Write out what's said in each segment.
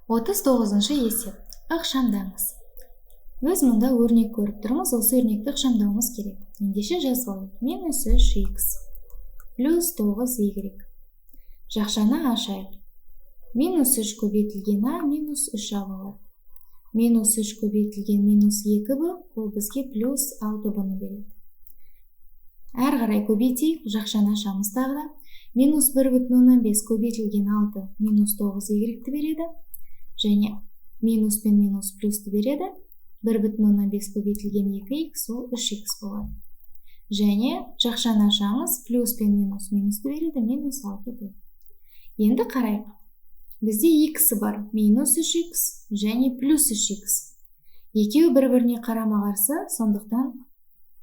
39-шы есеп. Ықшамдаңыз. Біз мұнда өрнек көріп тұрмыз, осы өрнекті ықшамдауымыз керек. Ендеше жазып алайық. Минус 3х плюс 9y. Жақшаны ашайық. Минус 3 көбейтілген а минус 3а болады. Минус 3 көбейтілген минус 2b, ол бізге плюс 6b-ны береді. Әрі қарай көбейтейік, жақшаны ашамыз тағы да. Минус 1,5 көбейтілген 6 минус 9y-ті береді. Және минус пен минус плюсті береді. 1,5 көбейтілген 2х, ол 3х болады. Және жақшаны ашамыз, плюс пен минус минусты береді, минус 6b. Енді қарайық. Бізде х бар, минус 3х және плюс 3х. Екеуі бір-біріне қарама-қарсы, сондықтан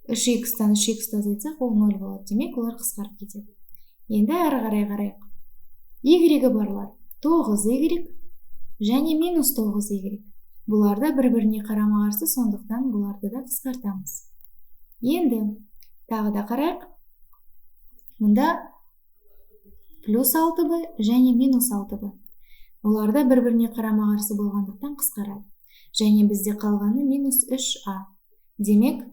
3х-тан 3х-ті азайтсақ, ол 0 болады. Демек, олар қысқарып кетеді. Енді әрі қарай қарайық. Y барлар 9y және минус 9y. Бұлар да бір-біріне қарама-қарсы, сондықтан бұларды да қысқартамыз. Енді тағы да қарайық. Мұнда плюс 6b және минус 6b. Олар да бір-біріне қарама-қарсы болғандықтан қысқарады. Және бізде қалғаны минус 3а. Демек,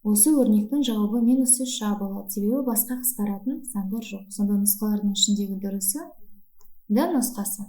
осы өрнектің жауабы минус 3а болады. Себебі басқа қысқаратын сандар жоқ. Сонда нұсқалардың ішіндегі дұрысы Д нұсқасы.